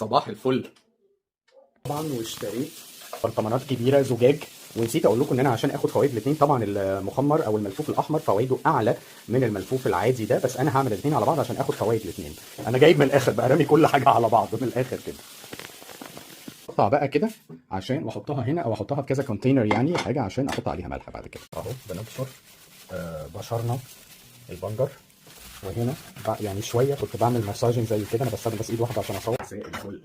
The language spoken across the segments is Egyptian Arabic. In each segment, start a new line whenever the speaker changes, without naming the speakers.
صباح الفل. طبعا واشتريت برطمانات كبيرة زجاج، ونسيت اقول لكم ان انا عشان اخد فوائد الاثنين، طبعا المخمر او الملفوف الاحمر فوائده اعلى من الملفوف العادي ده، بس انا هعمل الاثنين على بعض عشان اخد فوائد الاثنين. انا جايب من الاخر بقى، رامي كل حاجة على بعض من الاخر كده. اقطع بقى كده عشان واحطها هنا او احطها في كذا container، يعني حاجة عشان احط عليها ملح بعد كده. اهو بنبشر، بشرنا البنجر. وهنا يعني شوية كنت بعمل massaging زي كده، انا بستخدم بس ايد واحدة عشان اصور. زي الفل.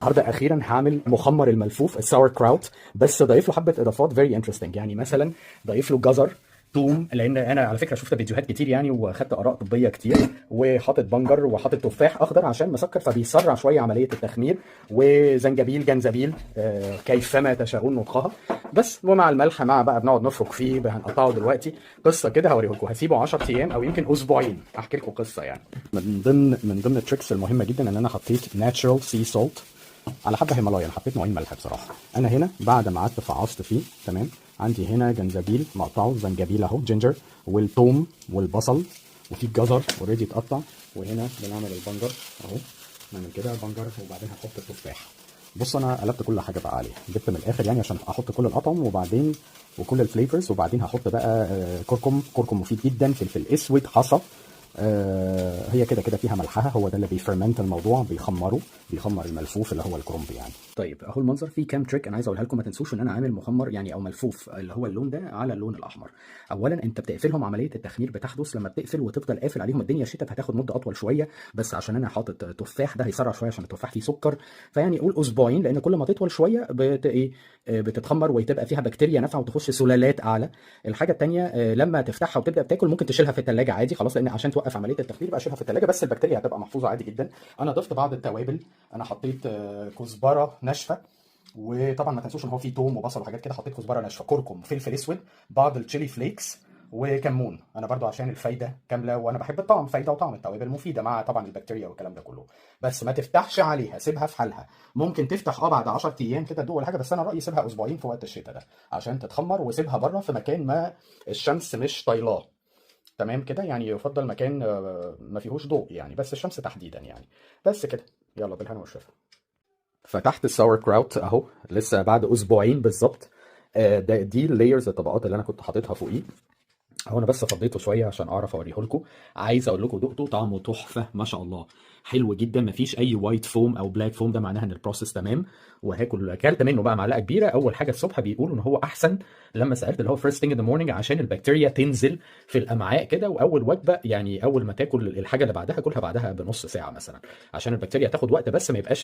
النهارده اخيرا هعمل مخمر الملفوف ال sauerkraut، بس ضايف له حبه اضافات very interesting. يعني مثلا ضايف له جزر، توم، لان انا على فكرة شفت فيديوهات كتير يعني وخدت اراء طبية كتير، وحاطط بنجر وحاطط تفاح اخضر عشان مسكر فبيسرع شوية عملية التخمير، وزنجبيل، جنزبيل، كيفما تشاءون نطقها. بس ومع الملح مع بقى بنقعد نفرك فيه، هنقطعه دلوقتي قصة كده هوريه لكم. هسيبه 10 ايام او يمكن اسبوعين، احكي لكم قصة. يعني من ضمن ال tricks المهمة جدا ان انا حطيت natural sea salt على حبه هيمالايا. انا حطيت نوعين ملح بصراحه. انا هنا بعد ما قعدت فعصت فيه، تمام، عندي هنا جنزبيل مقطعه، زنجبيل اهو ginger، والثوم والبصل، وفي الجزر already اتقطع. وهنا بنعمل البنجر اهو، نعمل كده البنجر، وبعدين هحط التفاح. بص انا قلبت كل حاجة بقى عليه، جبت من الاخر يعني عشان احط كل الاطعم وبعدين وكل ال flavors. وبعدين هحط بقى كركم، كركم مفيد جدا، فلفل اسود، حصى. هي كده كده فيها ملحها، هو ده اللي بي ferment الموضوع، بيخمره، بيخمر الملفوف اللي هو الكرنب يعني. طيب اهو المنظر. فيه كام trick انا عايز اقولها لكم. ما تنسوش ان انا عامل مخمر يعني او ملفوف اللي هو اللون ده على اللون الاحمر. اولا انت بتقفلهم، عملية التخمير بتحدث لما بتقفل وتفضل قافل عليهم. الدنيا شتاء فهتاخد مده اطول شويه، بس عشان انا حاطط تفاح ده هيسرع شوية عشان التفاح فيه سكر. فيعني قول اسبوعين، لان كل ما تطول شوية بت ايه بتتخمر وتبقى فيها بكتيريا نافعة وتخش سلالات اعلى. الحاجة الثانية لما تفتحها وتبدا تاكل ممكن تشيلها في الثلاجة عادي خلاص، لان عشان توقف عملية التخمير بقى شيلها في الثلاجه، بس البكتيريا هتبقى محفوظة عادي جدا. انا ضفت بعض التوابل، انا حطيت كزبره ناشفه، وطبعا ما تنسوش ان هو فيه توم وبصل وحاجات كده. حطيت كزبره ناشفه، كركم، فلفل اسود، بعض ال chili flakes وكمون. انا برضو عشان الفايدة كاملة وانا بحب الطعم، فايده وطعم، التوابل مفيدة مع طبعا البكتيريا والكلام ده كله. بس ما تفتحش عليها، سيبها في حالها. ممكن تفتح بعد 10 ايام كده تدوق ولا حاجه، بس انا رايي سيبها اسبوعين في وقت الشتاء ده عشان تتخمر، وسيبها بره في مكان ما الشمس مش طايلاه. تمام كده، يعني يفضل مكان ما فيهوش ضوء يعني، بس الشمس تحديدا يعني. بس كده، يلا بالهنا والشفا. فتحت ال sauerkraut اهو لسه بعد اسبوعين بالظبط. ده دي ال layers، الطبقات اللي انا كنت حاططها فوقيه اهو. انا بس فضيته شوية عشان اعرف اوريه لكم. عايز اقول لكم دقته، طعمه تحفة ما شاء الله، حلو جدا، مفيش اي white foam او black foam، ده معناها ان ال process تمام. وهاكل، اكلت منه بقى معلقه كبيرة اول حاجة الصبح. بيقولوا ان هو احسن لما سالت اللي هو first thing in the morning عشان البكتيريا تنزل في الامعاء كده، واول وجبة يعني اول ما تاكل الحاجة اللي بعدها كلها بعدها بنص ساعة مثلا عشان البكتيريا تاخد وقت، بس ما يبقاش